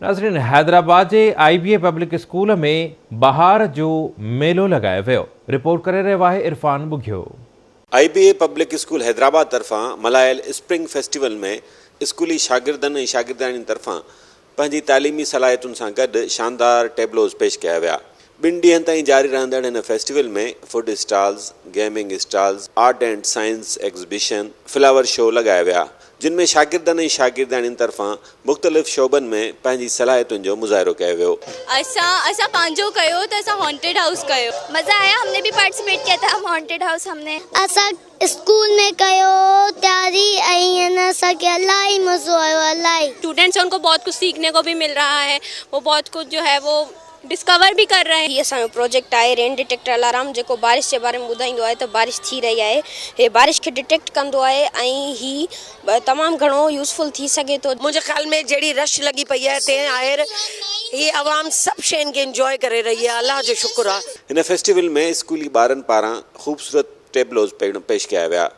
ناظرين حيدرآباد جي آء بي A public school ۾ بهار جو ميلو لڳايو ويو، رپورٽ ڪري رهيو آهي Irfan Bughio. I B A public school Hyderabad طرفان ملهايل اسپرنگ فيسٽيول ۾ اسڪولي شاگردن ۽ شاگردياڻين طرفان پنهنجي تعليمي صلاحيتن سان گڏ شاندار ٽيبلوز پيش ڪيا ويا. ٻن ڏينهن تائين جاري رهندڙ هن festival ۾ food stalls, gaming stalls, art and science exhibition, flower show لڳايا ويا، جن ۾ شاگردن ۽ شاگردياڻين طرفان مختلف شعبن ۾ پنهنجي صلاحيتن جو مظاهرو ڪيو ويو. اسان اسان پنهنجو ڪيو ته اسان هانٽيڊ هائوس ڪيو. مزا آيا هم ني بي پارٽيسپيٽ ڪيا ٿا هم هانٽيڊ هائوس هم ني. اسان اسڪول ۾ ڪيو تياري ۽ ان اسان کي الاهي مزو آيو الاهي. اسٽوڊنٽس هي ان ڪو بهت ڪجهه سيکني ڪو بهي مل رها هي وو بهت ڪجهه جو هي وو ڊسڪور به ڪر رهي هين. هي اسان جو پروجيڪٽ آهي رين ڊٽيڪٽر الارم جيڪو بارش جي باري ۾ ٻڌائيندو آهي ته بارش ٿي رهي آهي هي بارش کي ڊٽيڪٽ ڪندو آهي ۽ هي تمام گهڻو يوزفل ٿي سگهي ٿو. منهنجي خيال ۾ جهڙي رش لڳي پئي آهي تنهن آهر هي عوام سڀ شين کي انجواء ڪري رهي آهي الله جو شڪر آهي. هن فيسٽيول ۾ اسڪولي ٻارن پاران خوبصورت ٽيبلوز پڻ پيش ڪيا ويا.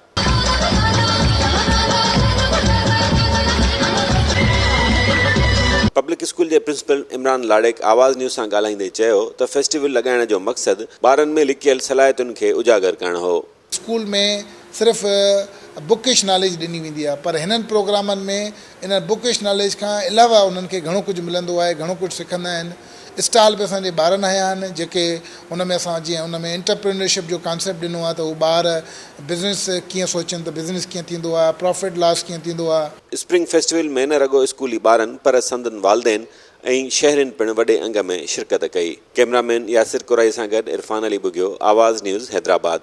پبلڪ اسڪول جي پرنسپل عمران لاڙيڪ آواز نيوز سان ڳالهائيندي چيو ته فيسٽيول لڳائڻ جو مقصد ٻارن ۾ لڪيل صلاحيتن کي اجاگر ڪرڻ هو. اسڪول ۾ صرف بڪش ناليج ڏني ويندي آهي پر هنن پروگرامن ۾ ان بڪش ناليج کان علاوه انهن کي گهڻو ڪجهه ملندو آهي گهڻو ڪجهه سکندا آهن. اسٽال به اسان جي ٻارن هنيا آهن جيڪي ان ۾ اسان جيئن ان ۾ انٽرپرينرشپ جو ڪانسيپٽ ڏنو آهي ته هو ٻار بزنس ڪيئن سوچين ته بزنس ڪيئن ٿيندو آهي پرافٽ لاس ڪيئن ٿيندو آهي. اسپرنگ فيسٽيول ۾ نه رڳو اسڪولي ٻارن پر سندن والدين ۽ شهرين پڻ وڏي انگ ۾ شرڪت ڪئي. ڪئميرا مين ياسر ڪورائي سان گڏ عرفان علي ٻگهيو، آواز نيوز حيدرآباد.